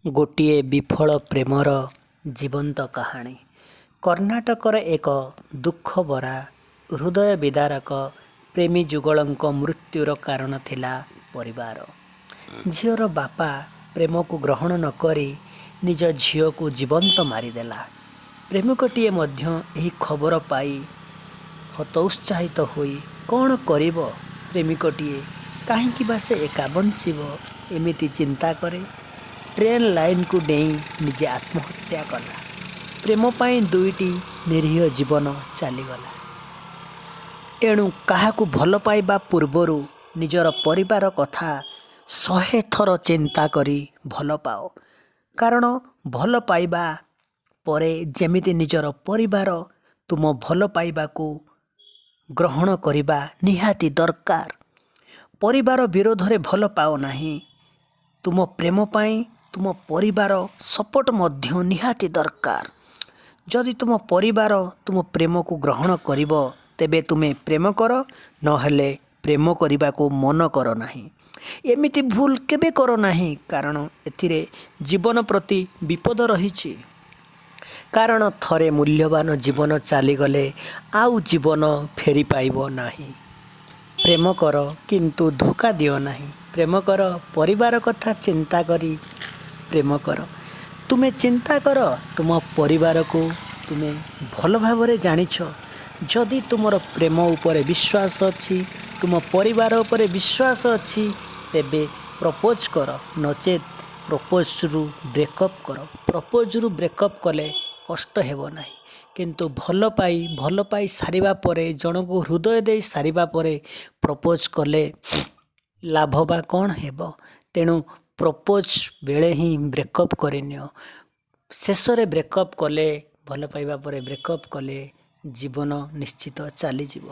ଗୋଟିଏ ବିଫଳ ପ୍ରେମର ଜୀବନ୍ତ କାହାଣୀ। କର୍ଣ୍ଣାଟକର ଏକ ଦୁଃଖଭରା, ହୃଦୟ ବିଦାରକ ପ୍ରେମୀଯୁଗଳଙ୍କ ମୃତ୍ୟୁର କାରଣ ଥିଲା ପରିବାର। ଝିଅର ବାପା ପ୍ରେମକୁ ଗ୍ରହଣ ନକରି ନିଜ ଝିଅକୁ ଜୀବନ୍ତ ମାରିଦେଲା। ପ୍ରେମିକଟିଏ ମଧ୍ୟ ଏହି ଖବର ପାଇ ହତୋତ୍ସାହିତ ହୋଇ କ'ଣ କରିବ, ପ୍ରେମିକଟିଏ କାହିଁକି ବା ସେ ଏକା ବଞ୍ଚିବ, ଏମିତି ଚିନ୍ତା କରେ ଟ୍ରେନ୍ ଲାଇନ୍କୁ ଡେଇଁ ନିଜେ ଆତ୍ମହତ୍ୟା କଲା। ପ୍ରେମ ପାଇଁ ଦୁଇଟି ନିରୀହ ଜୀବନ ଚାଲିଗଲା। ଏଣୁ କାହାକୁ ଭଲ ପାଇବା ପୂର୍ବରୁ ନିଜର ପରିବାର କଥା 100 ଥର ଚିନ୍ତା କରି ଭଲ ପାଅ। କାରଣ ଭଲ ପାଇବା ପରେ ଯେମିତି ନିଜର ପରିବାର ତୁମ ଭଲ ପାଇବାକୁ ଗ୍ରହଣ କରିବା ନିହାତି ଦରକାର। ପରିବାର ବିରୋଧରେ ଭଲ ପାଅ ନାହିଁ। ତୁମ ପ୍ରେମ ପାଇଁ ତୁମ ପରିବାର ସପୋର୍ଟ ମଧ୍ୟ ନିହାତି ଦରକାର। ଯଦି ତୁମ ପରିବାର ତୁମ ପ୍ରେମକୁ ଗ୍ରହଣ କରିବ, ତେବେ ତୁମେ ପ୍ରେମ କର, ନହେଲେ ପ୍ରେମ କରିବାକୁ ମନ କର ନାହିଁ। ଏମିତି ଭୁଲ କେବେ କର ନାହିଁ, କାରଣ ଏଥିରେ ଜୀବନ ପ୍ରତି ବିପଦ ରହିଛି। କାରଣ ଥରେ ମୂଲ୍ୟବାନ ଜୀବନ ଚାଲିଗଲେ ଆଉ ଜୀବନ ଫେରି ପାଇବ ନାହିଁ। ପ୍ରେମ କର, କିନ୍ତୁ ଧୋକା ଦିଅ ନାହିଁ। ପ୍ରେମ କର, ପରିବାର କଥା ଚିନ୍ତା କରି ପ୍ରେମ କର। ତୁମେ ଚିନ୍ତା କର, ତୁମ ପରିବାରକୁ ତୁମେ ଭଲ ଭାବରେ ଜାଣିଛ। ଯଦି ତୁମର ପ୍ରେମ ଉପରେ ବିଶ୍ୱାସ ଅଛି, ତୁମ ପରିବାର ଉପରେ ବିଶ୍ୱାସ ଅଛି, ତେବେ ପ୍ରପୋଜ୍ କର, ନଚେତ୍ ପ୍ରପୋଜ୍ରୁ ବ୍ରେକଅପ୍ କର। ପ୍ରପୋଜ୍ରୁ ବ୍ରେକଅପ୍ କଲେ କଷ୍ଟ ହେବ ନାହିଁ, କିନ୍ତୁ ଭଲ ପାଇ ସାରିବା ପରେ, ଜଣକୁ ହୃଦୟ ଦେଇ ସାରିବା ପରେ ପ୍ରପୋଜ୍ କଲେ ଲାଭ ବା କ'ଣ ହେବ? ତେଣୁ ପ୍ରପୋଜ୍ ବେଳେ ହିଁ ବ୍ରେକଅପ୍ କରିନିଅ। ଶେଷରେ ବ୍ରେକଅପ୍ କଲେ, ଭଲ ପାଇବା ପରେ ବ୍ରେକଅପ୍ କଲେ ଜୀବନ ନିଶ୍ଚିତ ଚାଲିଯିବ।